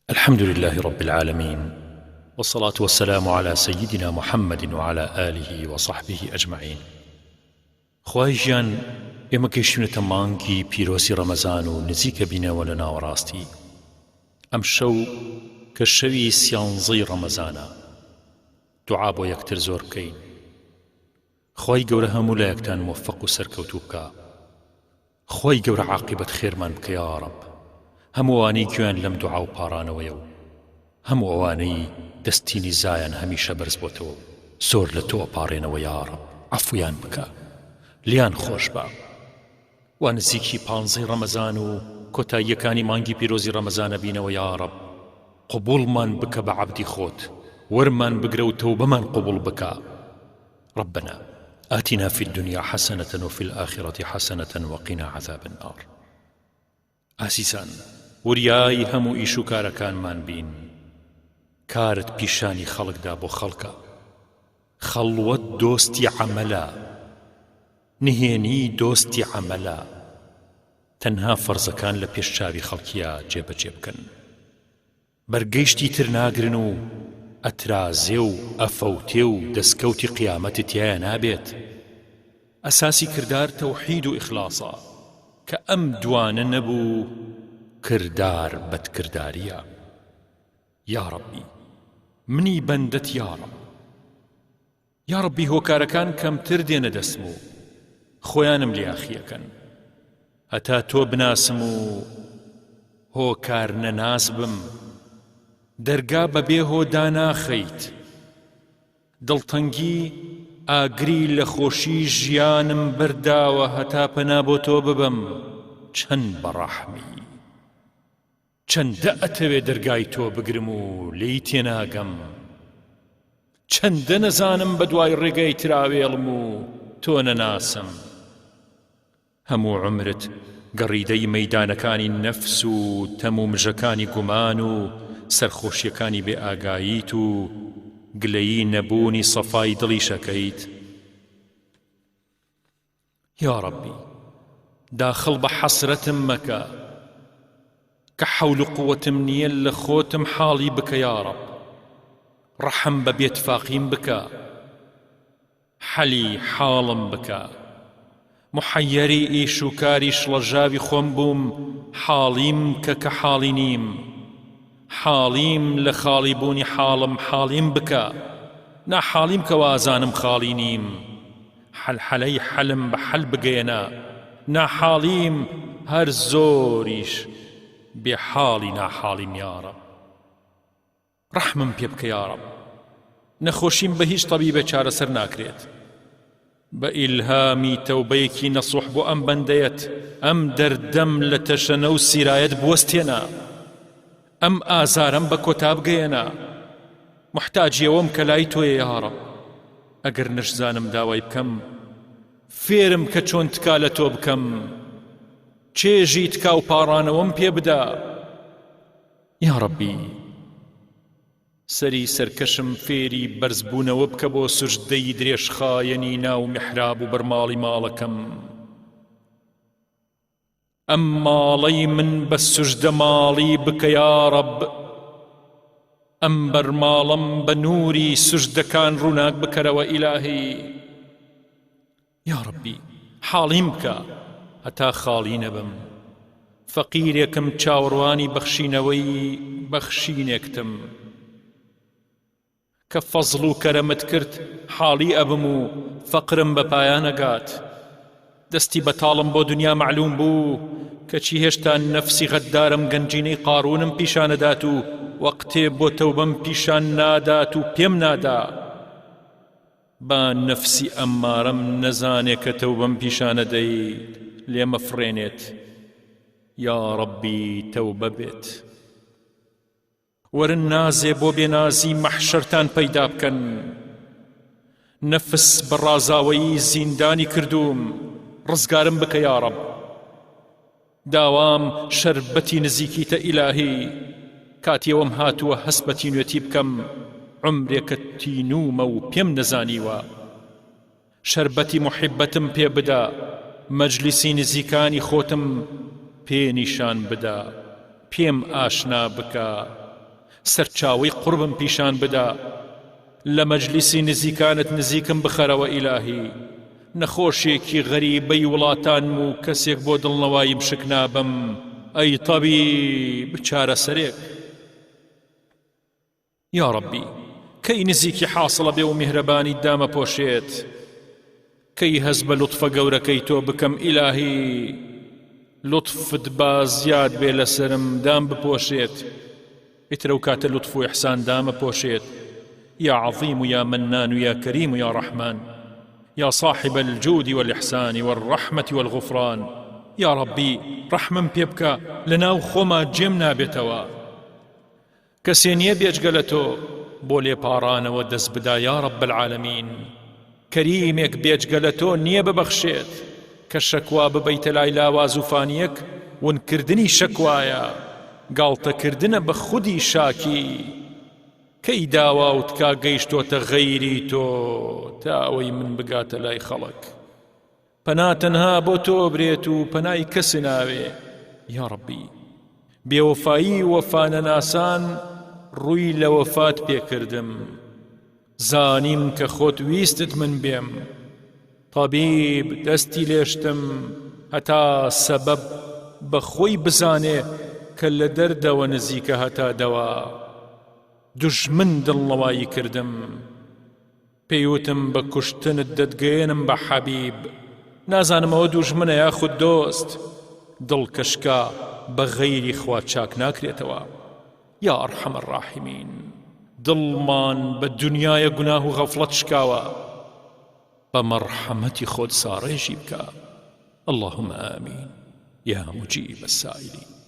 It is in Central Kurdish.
الحمد لله رب العالمین والصلاة والسلام علی سیدنا محمد وعلی آله وصحبه اجمعین خوای گیان ئێمە گەیشتوینەتە مانگی پیرۆزی ڕەمەزان و نزیکە بینەوە لە ناوەڕاستی ئەم شەو کە شەوی سیانزەی ڕەمەزانە دوعا بۆ یەکتر زۆر بکەین خوای گەورە هەموو لایەکتان مۆفەق و سەرکەوتوو بکا خوای گەورە عاقیبەت خێرمان بکە یاڕەب هەموو ئەوانەی گوێیان لەم دوعا و پاڕانەوەیە و هەموو ئەوانەی دەستی نیزایان هەمیشە بەرز بۆتەوە و زۆر لە تۆ ئەپاڕێنەوە یاڕەب عەفویان بکە لێیان خۆش بە وا نزیکی پانزەی ڕەمەزان و کۆتاییەکانی مانگی پیرۆزی ڕەمەزان ئەبینەوە یاڕەب قبوڵمان بکە بە عەبدی خۆت وەرمان بگرە و تەوبەمان قبوڵ بکە ربنا آتنا فی الدنیا حسنة وفی الآخرة حسنة وقنا عذاب النار ئازیزان وریای هەموو ئیش و کارەکانمان بین کارت پیشانی خەڵکدا بۆ خەڵکە خەڵوەت دۆستی عەمەلە نهێنی دۆستی عەمەلە تەنها فەرزەکان لە پێش چاوی خەڵکیا جێبەجێ بکەن. بەرگەی شتی تر ناگرن و ئەترازێ و ئەفەوتێ و دەسکەوتی قیامەتت تیایا نابێت. ئەساسی کردار تەوحید و ئیخلاسە، کە ئەم دوانە نەبوو کردار بەدکرداریە. یاڕەبی منی بەندەت یاڕەب. یاڕەبی هۆکارەکان کەمتر دێنە دەستم و خۆیانم لێ یاخی ئەکەن هەتا تۆ بناسم و هۆکار نەناس بم دەرگا بە بێ هۆ داناخەیت دڵتەنگی ئاگری لە خۆشی ژیانم بەرداوە هەتا پەنا بۆ تۆ ببەم چەند بەڕەحمی. چەندە ئەتەوێ دەرگای تۆ بگرم و لێی تێناگەم چەندە نەزانم بەدوای ڕێگای تراوێڵم و تۆ نەناسم هەموو عومرت گەڕیدەی مەیدانەکانی نەفس و تەم و مژەکانی گومان و سەرخۆشیەکانی بێ ئاگاییت و گلەیی نەبوونی سەفای دڵیش ئەکەیت. یاڕەبی داخڵ بە حەسرەتم مەکە کە حەول و قوەتم نییە لە خۆتم حاڵی بکە یاڕەب ڕەحم بە بێتفاقیم بکە حەلی حاڵم بکە محەیەری ئیش و کاری شڵەژاوی خۆم بووم حاڵیم کە کە حاڵی نیم حاڵیم لە خاڵی بوونی حاڵم حاڵیم بکە ناحاڵیم کە وازانم خاڵی نیم حەلحەلەی حەلم بە حەل بگەیەنە ناحاڵیم هەر زۆریش بێ حاڵی ناحاڵیم یاڕەب ڕەحمم پێ بکە یاڕەب نەخۆشیم بە هیچ تەبیبێ چارەسەر ناکرێت بە ئیلهامی تەوبەیەکی نەسوح بۆ ئەم بەندەیەت ئەم دەردەم لە تەشەنە و سیرایەت بوەستێنە ئەم ئازارەم بە کۆتا بگەیەنە موحتاجی ئەوەم کە لای تۆیە یاڕەب ئەگەر نەشزانم داوای بکەم فێرم کە چۆن تکا لە تۆ بکەم چێژی تکا و پاڕانەوەم پێ بدە یاڕەبی سەری سەرکەشم فێری بەرزبوونەوە بکە بۆ سوجدەی درێژخایەنی ناو میحراب و بەرماڵی ماڵەکەم ئەم ماڵەی من بە سوجدە ماڵی بکە یاڕەب ئەم بەرماڵەم بە نوری سوجدەکان ڕووناک بکەرەوە ئیلاهی یاڕەبی حاڵیم بکە هەتا خاڵی نەبم فەقیرێکم چاوەڕوانی بەخشینەوەی بەخشینێکتم کە فەزڵ و کەرەمت کرد حاڵی ئەبم و فەقرم بە پایان ئەگات دەستی بەتاڵم بۆ دنیا مەعلوم بوو کەچی هێشتا نەفسی غەدارم گەنجینەی قارونم پیشانەدات و وەقتێ بۆ تەوبەم پیشان نادات و پێم نادا با نەفسی ئەممارەم نەزانێ کە تەوبەم پیشانەدەیت لێمەفڕێنێت یاڕەبی تەوبە بێت. وەرن نازێ بۆ بێنازی مەحشەرتان پەیدا بکەن نەفس بە ڕازاوەیی زیندانی کردووم ڕزگارم بکە یاڕەب داوام شەربەتی نزیکیتە ئیلاهی کاتی ئەوەم هاتووە هەست بە تینوێتی بکەم عومرێکە تینوومە و پێم نەزانیوە شەربەتی موحیبەتم پێ بدە مەجلیسی نزیکانی خۆتم پێ نیشان بدە پێم ئاشنا بکە. سەرچاوەی قوربم پیشان بدە لە مەجلیسی نزیکانت نزیکم بخەرەوە ئیلاهی نەخۆشێکی غەریبەی وڵاتانم و کەسێک بۆ دڵنەواییم شک نابەم ئەی تەبیب چارەسەرێک یاڕەبی کەی نزیکی حاسڵە بێ و میهرەبانیت دامەپۆشێت کەی هەست بە لوتفە گەورەکەی تۆ بکەم ئیلاهی لوتفت با زیاد بێ لەسەرم دام بپۆشێت ئیتر ئەو کاتە لوتف و ئیحسان دامەپۆشێت یا عەظیم و یا مەنان و یا کەریم و یا ڕەحمان یا صاحب الجود والإحسان والرحمة والغفران یا ڕەبی ڕەحمم پێ بکە لەناو خۆما جێم نابێتەوە کەسێ نیە بێجگە لە تۆ بۆ لێپاڕانەوە دەست بدا یا رب العالمین کەریمێک بێجگە لە تۆ نیە ببەخشێت کە شەکوا ببەیتە لای لاواز و فانیەک ونکردنی شەکوایە گاڵتەکردنە بە خودی شاکی کەی داوا و تکا گەیشتۆتە غەیری تۆ تا ئەوەی من بگاتە لای خەڵک پەنا تەنها بۆ تۆ برێت و پەنای کەس ناوێ یاڕەبی بێوەفایی وەفانەناسان ڕووی لە وەفات پێکردم زانیم کە خۆت ویستت من بێم تەبیب دەستی لێشتم هەتا سەبەب بە خۆی بزانێ کە لە دەردەوە نزیکە هەتا دەوا دوژمن دڵنەوایی کردم پێی وتم بە کوشتنت دەتگەیەنم بە حەبیب نازانم ئەوە دوژمنە یاخود دۆست دڵ کە شکا بە غەیری خوا چاک ناکرێتەوە یا ارحم الراحمین دڵمان بە دنیایە گوناه و غەفڵەت شکاوە بە مەڕحەمەتی خۆت ساڕێژی بکە اللهم آمین یا مجیب السائلین.